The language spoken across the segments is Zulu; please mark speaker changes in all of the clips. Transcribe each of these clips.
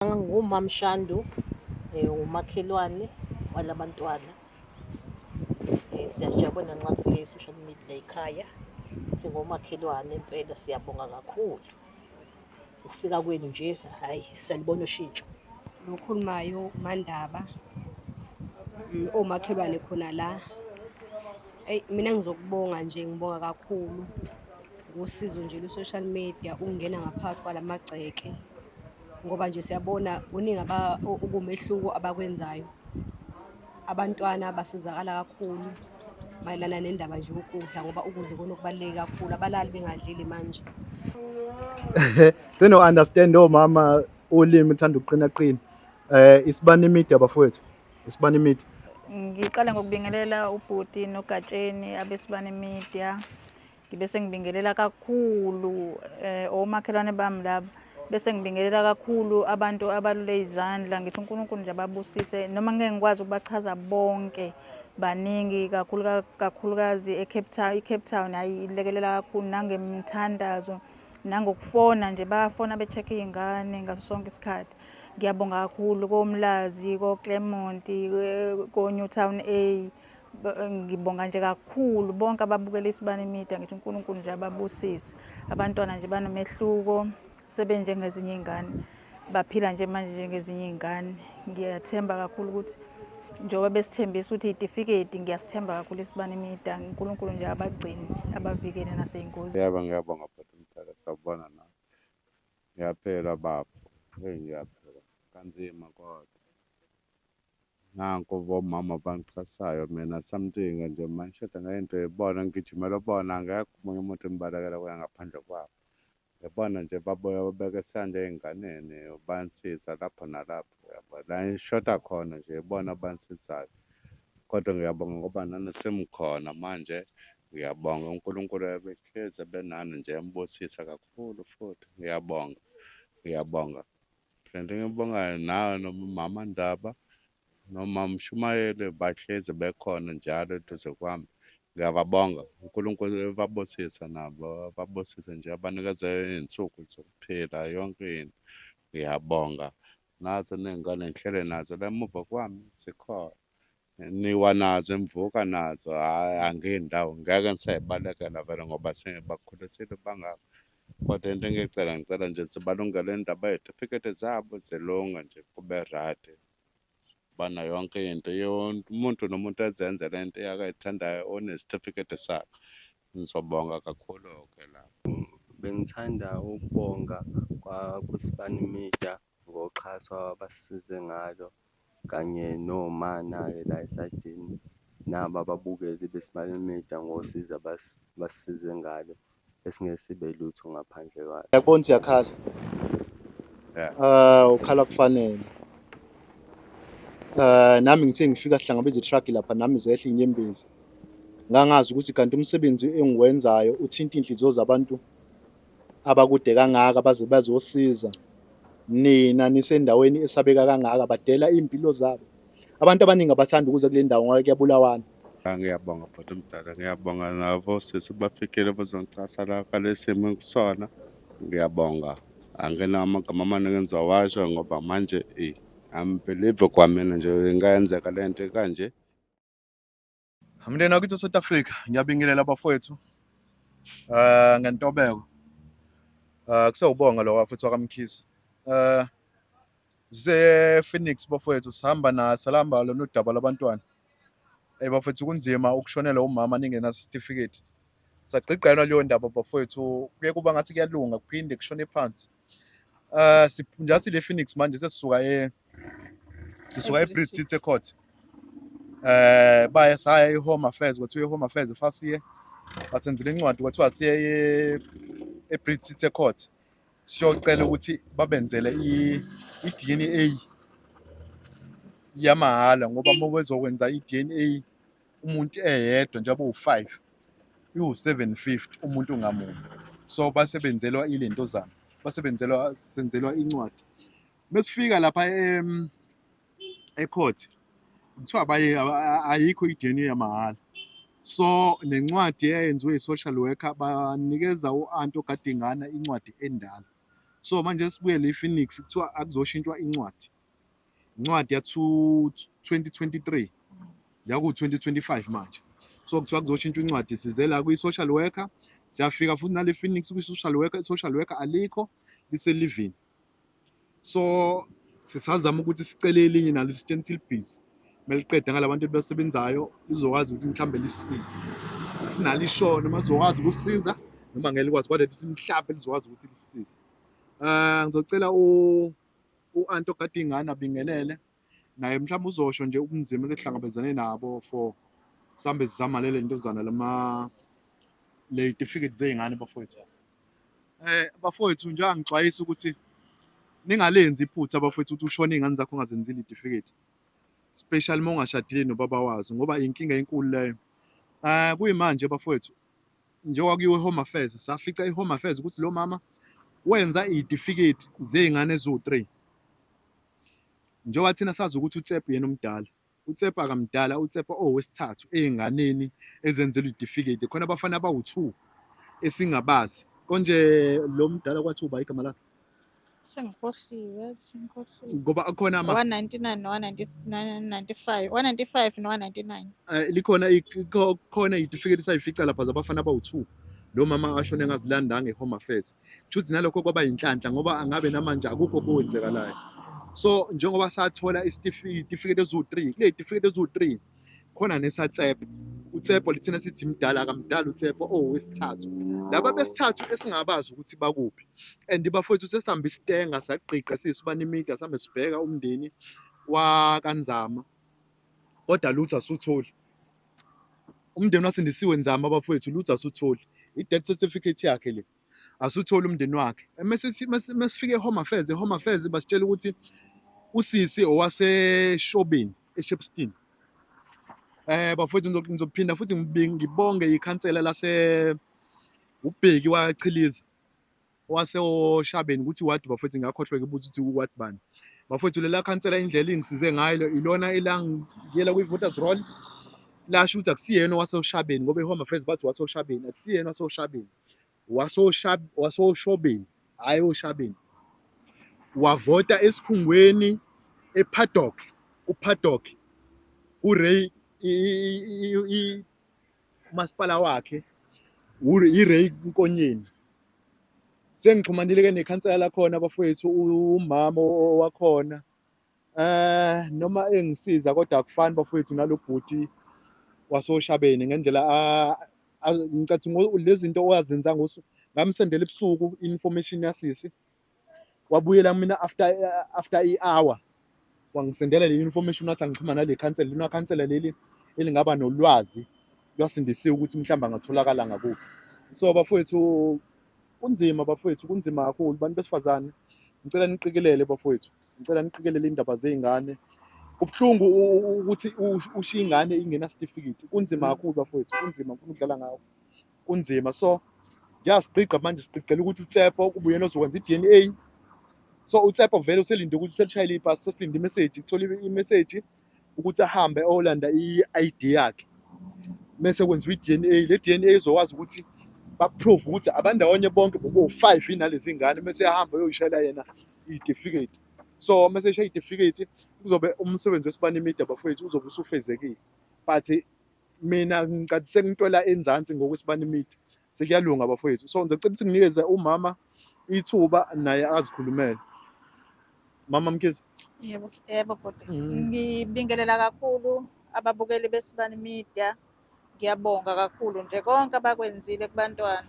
Speaker 1: NguMamShandu, umakhelwane walabantwana. Siyajabula nxa kufike i-social media ekhaya. Singomakhelwane impela, siyabonga kakhulu. Ukufika kwenu nje, hhayi, siyalibona ushintsho.
Speaker 2: Lokhulumayo uMaNdaba, omakhelwane khona la. Eyi, mina ngizokubonga nje, ngibonga kakhulu ngosizo nje lwe-social media ukungena ngaphakathi kwalamagceke, ngoba nje siyabona kuningi okuwumehluko abakwenzayo. Abantwana basizakala kakhulu mayelana nendaba nje yokudla, ngoba ukudla ikona okubaluleke kakhulu, abalali bengadlile manje.
Speaker 3: Seno understand omama ulimi uthanda ukuqina qina. Isibani Media bafowethu. Isibani Media.
Speaker 4: Ngiqale ngokubingelela ubhuti noGatsheni abeSibani Media. Ngibe sengibingelela kakhulu omakhelwane bami laba. Bese ngibingelela kakhulu abantu abalule izandla, ngithi uNkulunkulu nje ababusise, noma ngeke ngikwazi ukubachaza bonke, baningi kakhulu, kakhulukazi eCape Town. ICape Town hayi ilekelela kakhulu nangemthandazo nangokufona nje, bayafona be-check iy'ngane ngaso sonke isikhathi. Ngiyabonga kakhulu koMlazi, koClermont, ko-Newtown A. Ngibonga nje kakhulu bonke ababukela Isibani Media, ngithi uNkulunkulu nje ababusise. Abantwana nje banomehluko, sebenjengezinye iy'ngane, baphila nje manje njengezinye iy'ngane. Ngiyathemba kakhulu ukuthi njengoba besithembisa ukuthi iy'tifiketi, ngiyasithemba kakhulu Isibani Media. uNkulunkulu nje abagcine, abavikele nasey'ngozini.
Speaker 5: Yebo, ngiyabonga bhuti omdala, sawubona nawe. Ngiyaphila baba, eyi ngiyaphila kanzima kodwa. Nanku bomama bangichasayo mina something nje mangishada ngento yibona ngigijimela bona, akekho omunye umuntu engibalekela kuye ngaphandle kwabo. Ngibona nje babuye babeke isandla ey'nganeni bansiza lapho nalapho uyabo. La engishoda khona nje ibona abansizayo. Kodwa ngiyabonga ngoba nani senikhona manje, ngiyabonga uNkulunkulu ebehlezi ebenani nje embusisa kakhulu futhi ngiyabonga, ngiyabonga. Lento engiyibongayo nawe nomama Ndaba nomama Mshumayeli bahlezi bekhona njalo eduze kwami. Ngiyababonga, uNkulunkulu ebabusise nabo, ababusise nje abanikeze iy'nsuku zokuphila yonke into. Ngiyabonga. Nazo ney'ngane ngihlele nazo la emuva kwami zikhona. Niwa nazo, nivuka nazo, hhayi angiyi ndawo, ngeke ngisayibalekela vele ngoba sengibakhulisile bangaka. Kodwa into engiyicela, ngicela nje zibalungele indaba yey'tifiketi zabo zilunge nje kube right. Bana yonke into, umuntu nomuntu azenzele into yakhe ayithandayo onesitifiketi sakhe. Ngizobonga kakhulu-ke lapho.
Speaker 6: Bengithanda ukubonga kwaSibani Media ngoxhaso abasisize ngalo kanye nomana-ke la esayidini, nabo ababukeli beSibani Media ngosizo abasisize ngalo, esingeke sibe lutho ngaphandle kwalo.
Speaker 3: Ngiyakubona ukuthi uyakhala.
Speaker 5: Yeah.
Speaker 3: Ukhala kufanele. Nami ngithe ngifika sihlangabeza i-truck lapha, nami zehla inyembezi. Ngangazi ukuthi kanti umsebenzi engiwenzayo uthinta inhliziyo zabantu abakude kangaka baze bazosiza nina nisendaweni esabeka kangaka, badela iy'mpilo zabo. Abantu abaningi abathanda ukuza kule ndawo ngoba kuyabulawana.
Speaker 5: Ngiyabonga bhuti omdala, ngiyabonga nabo sisi bafikile bazongixhasa la kule simo engikusona. Ngiyabonga, anginawo amagama amaningi engizowasho ngoba manje eyi angibhilivi kwamina nje ingayenzeka le nto kanje.
Speaker 3: Mndeni wakithi South Africa, ngiyabingelela bafowethu. Ngentobeko. Kusewubonga lo bafowethu wakaMkhize. Ze Phoenix bafowethu, sihamba na salamba lona udaba lwabantwana. Bafowethu, kunzima ukushonelwa umama ningenaso isitifiketi. Sagqigqelwa leyo ndaba bafowethu, kuye kuba ngathi kuyalunga kuphinde kushone phansi. Nje sile Phoenix manje, sesisuka e sisuka e-Bridge City Court. Baye saya e-Home Affairs, kwathiwa e-Home Affairs fasiye basenzela incwadi, kwathiwa siye e-Bridge City Court siyocela ukuthi babenzele i-DNA yamahhala, ngoba uma bezokwenza i-DNA umuntu eyedwa njengoba uwu-5 iwu-750 umuntu ngamunye. So basebenzelwa ilentozana, basebenzelwa senzelwa incwadi. Mesifika lapha e-court kuthiwa baye ayikho i-DNA yamahhala. So nencwadi eyayenziwe i-social worker, banikeza u-anti ogada ingane incwadi endala. So manje sibuye le Phoenix kuthiwa akuzoshintshwa incwadi. Incwadi ya 2023 yaku 2025 manje. So kuthiwa kuzoshintshwa incwadi size la kwi-social worker siyafika futhi nale Phoenix kwi-social worker, i-social worker alikho liselivini. So sisazama ukuthi sicele elinye nalo lisitshela ukuthi libhizi meliqeda ngalabantu ebasebenzayo lizokwazi ukuthi mhlawumbe lisisize. Asinalo isho noma lizokwazi ukusiza noma ngeke likwazi kodwa lithi mhlawumbe lizokwazi ukuthi lisisize. Ngizocela u-anti ogada iy'ngane abingelele naye mhlawumbe uzosho nje ubunzima esihlangabezane nabo for sihambe sizama lele ntozana lama le yitifiketi zey'ngane bafowethu. Bafowethu njengoba ngixwayisa ukuthi ningalenzi iphutha bafowethu ukuthi ushone iy'ngane zakho ungazenzile iy'tifiketi. Especially uma ungashadile nobaba wazo ngoba inkinga enkulu leyo. Kuyimanje bafowethu njengoba kuyiwe e-Home Affairs safica i-Home Affairs ukuthi lo mama wenza iy'tifiketi zey'ngane eziwu-3. Njengoba thina sazi ukuthi uTsepo yena omdala, uTsepo akamdala, uTsepo owesithathu ey'nganeni ezenzelwa iy'tifiketi. Khona abafana abawu-2 esingabazi. Konje lo mdala kwathi uba igama lakhe?
Speaker 4: Sengikhohliwe, sengikhohliwe.
Speaker 3: Ngoba akhona ama
Speaker 4: 199 no-195, 195 no-199.
Speaker 3: Likhona khona iy'tifiketi esayifica lapha zabafana abawu-2 lo mama ashone engazilandanga e-Home Affairs. Kushuthi nalokho kwaba yinhlanhla ngoba angabe namanje akukho okwenzekalayo. So njengoba sathola isitifiketi eziwu-3, kule y'tifiketi eziwu-3 khona nesaTsepo. UTsepo lithina sithi mdala akamdala uTsepo owesithathu. Laba besithathu esingabazi ukuthi bakuphi. And bafowethu sesihambe isitenga sagqiqa siyisibani media sihambe sibheka umndeni wakaNzama. Kodwa lutho asutholi. Umndeni waSindisiwe Nzama bafowethu lutho asutholi. I-death certificate yakhe le. Asutholi umndeni wakhe. Mase sifike e-Home Affairs, e-Home Affairs basitshela ukuthi usisi owaseshobeni eShepstone. Bafowethu ngizophinda futhi ngibonge ikhansela lase uBheki waChiliza waseOshabeni ukuthi wadi bafowethu ngakhohlwa ukuthi ukuthi wadi bani. Bafowethu lela khansela indlela ingisize ngayo ilona elangiyela kwi-voters roll lasho ukuthi akusiyena owaseOshabeni ngoba i-Home Affairs bathi waseOshabeni, akusiyena waseOshabeni. Wasoshobeni hhayi oShabeni. Wavota esikhungweni ePaddock, kuPaddock uRay umasipala wakhe iRay Nkonyeni. Sengixhumanile-ke nekhansela lakhona bafowethu umama owakhona. Noma engisiza kodwa akufani bafowethu nalo bhuti wasoShabeni ngendlela ngicathi lezi zinto owazenza ngosuku ngamsendela ebusuku i-information yasisi wabuyela kumina after i-hour wangisendela le information wathi angixhuma nale khansela lona khansela leli elingaba nolwazi lwasindisiwe ukuthi mhlawumbe angatholakala ngakuphi. So bafowethu kunzima bafowethu kunzima kakhulu bantu besifazane ngicela niqikelele bafowethu ngicela niqikelele indaba zey'ngane. Kubuhlungu ukuthi ushiye ingane ingena certificate kunzima kakhulu bafowethu kunzima ngifuna ukudlala ngawo kunzima. So ngiyasigqigqa manje sigqigqela ukuthi uTsepo kube uyena ozokwenza i-DNA. So uTsepo vele uselinde ukuthi selishayele ipasi sesilinde imeseji kuthola imeseji ukuthi ahambe ayolanda i-ID yakhe mese kwenziwa i-DNA. Le DNA izokwazi ukuthi bakuprove ukuthi abandawonye bonke bobo-5 nalezi ngane mese ehamba eyoyishayela yena iy'tifiketi. So mese eshaya iy'tifiketi kuzobe umsebenzi weSibani Media bafowethu uzobe usufezekile. But mina ngicathi sengintwela enzansi ngokweSibani Media sekuyalunga bafowethu. So ngizocela ukuthi nginikeze umama ithuba naye azikhulumele. Mama Mkhize.
Speaker 4: Yebo, yebo bhuti. Ngibingelela kakhulu ababukeli beSibani Media. Ngiyabonga kakhulu nje konke abakwenzile kubantwana.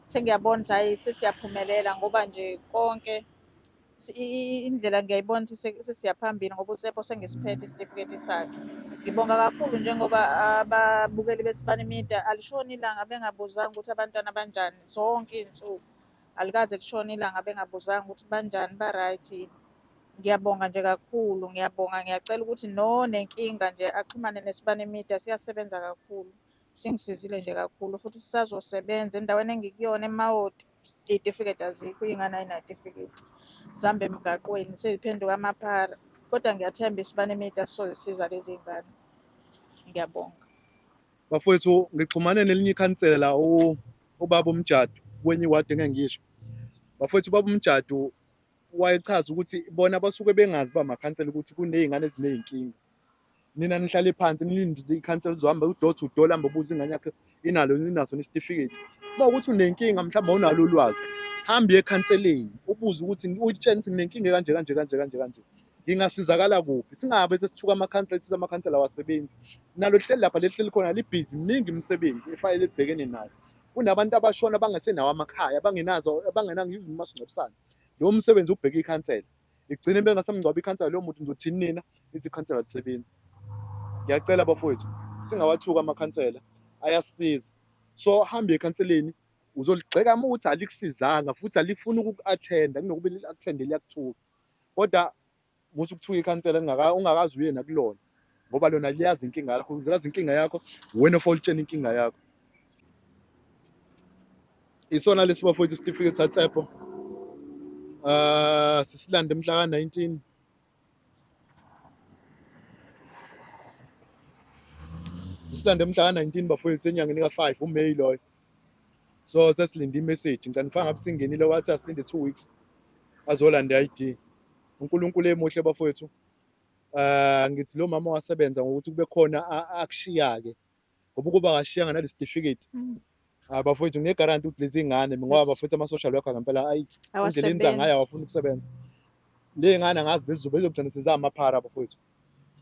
Speaker 4: Sengiyabona ukuthi hhayi sesiyaphumelela ngoba nje konke indlela ngiyayibona ukuthi sesiyaphambili ngoba uTsepo sengisiphethe isitifiketi sakhe. Ngibonga kakhulu njengoba ababukeli beSibani Media alishoni ilanga bengabuzanga ukuthi abantwana banjani zonke iy'nsuku. Alikaze lishone ilanga bengabuzanga ukuthi banjani ba-right yini. Ngiyabonga nje kakhulu, ngiyabonga ngiyacela ukuthi nonenkinga nje axhumane neSibani Media siyasebenza kakhulu. Singisizile nje kakhulu futhi sisazosebenza endaweni engikuyona eMawoti iy'tifiketi azikho, iy'ngane ayinatifiketi. Zihamba emgaqweni sey'phenduka amaphara. Kodwa ngiyathemba iSibani Media sizozisiza lezi y'ngane. Ngiyabonga.
Speaker 3: Bafowethu ngixhumane nelinye ikhansela ubaba uMjadu kwenye iwadi engeke ngisho. Bafowethu ubaba uMjadu Wayechaza ukuthi bona basuke bengazi uba amakhansela ukuthi kuney'ngane eziney'nkinga. Nina nihlale phansi nilinde ikhansela lizohamba u-door to door lihambe buza ingane yakho inalo inaso nesitifiketi. Uma ukuthi unenkinga mhlawumbe awunalo ulwazi, hamba uye ekhanseleni ubuze ukuthi uyitshene ukuthi nginenkinga kanje kanje kanje kanje kanje. Ngingasizakala kuphi? Singabe sesithuka amakhansela sithi amakhansela awasebenzi. Nalo lihleli lapha lihleli khona libhizi miningi imisebenzi efayele libhekene nayo. Kunabantu abashona abangasenawo amakhaya, abangenazo abangenayo even umasingcwabisane. Lo msebenzi ubheke ikhansela. Igcine bengasamngcwaba ikhansela loyo muntu nizothini nina? Nithi ikhansela alisebenzi. Ngiyacela bafowethu singawathuki amakhansela ayasisiza. So hamba ekhanseleni uzoligxeka uma ukuthi alikusizanga futhi alifuni ukuku-athenda kunokuba li-athende liyakuthuka. Kodwa musa ukuthuka ikhansela ungakaze uye nakulona ngoba lona liyazi inkinga yakho, ukuze lazi inkinga yakho wena ofanele utshene inkinga yakho. Isona lesi bafowethu isitifiketi saTshepo. Sisilande mhla ka-19 sisilande mhla ka-19 bafowethu enyangeni ka-5 uMay loyo. So sesilinde i-message ngicela ngifake ngabe singenile wathi asilinde 2 weeks azolanda i-ID. uNkulunkulu emuhle bafowethu. Ngithi lo mama wasebenza ngokuthi kube khona akushiya-ke ngoba ukuba akashiyanga nalesi certificate bafowethu nginegaranti ukuthi lezi ngane ngoba bafowethu ama-social worker ngempela ayi indlela enza ngayo awafuni ukusebenza. Le ngane angazi bezizobe bezogcina sezamaphara bafowethu.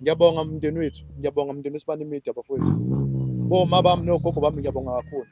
Speaker 3: Ngiyabonga mndeni wethu, ngiyabonga mndeni weSibani Media bafowethu. Boma bami nogogo bami ngiyabonga kakhulu.